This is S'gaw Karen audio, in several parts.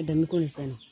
ဒီးမ့ၢ်ကိၣ်န့ၣ်စဲနီၤ.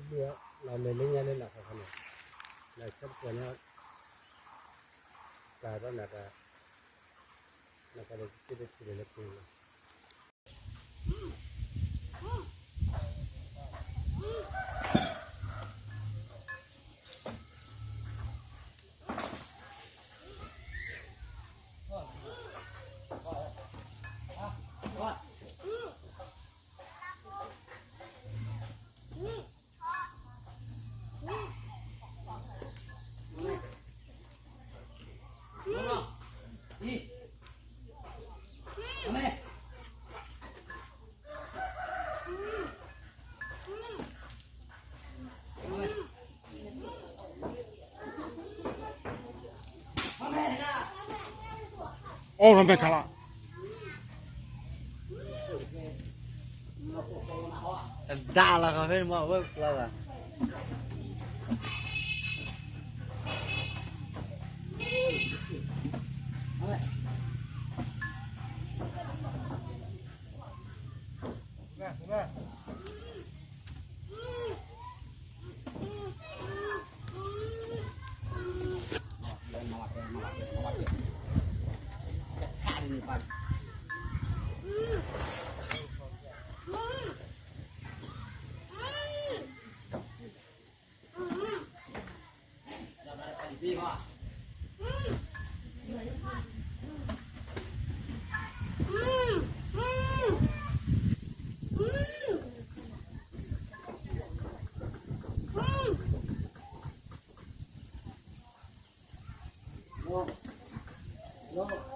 လီၤလဲၤလၢညါလၢနၤခီခီန့ၣ်, နဆၢတကွီၤန့ၣ်, ကးထီၣ်နၤတၢ်, နကဒီးတထံၣ်တထံၣ်လၢပူၤလီၤ. အိၣ်လီၤမဲာ်ခါလီၤ, တဒါလီၤဃီဖဲန့ၣ်မ့ၢ်ဝဲကျီဘၣ်. လီၤ, လီၤ,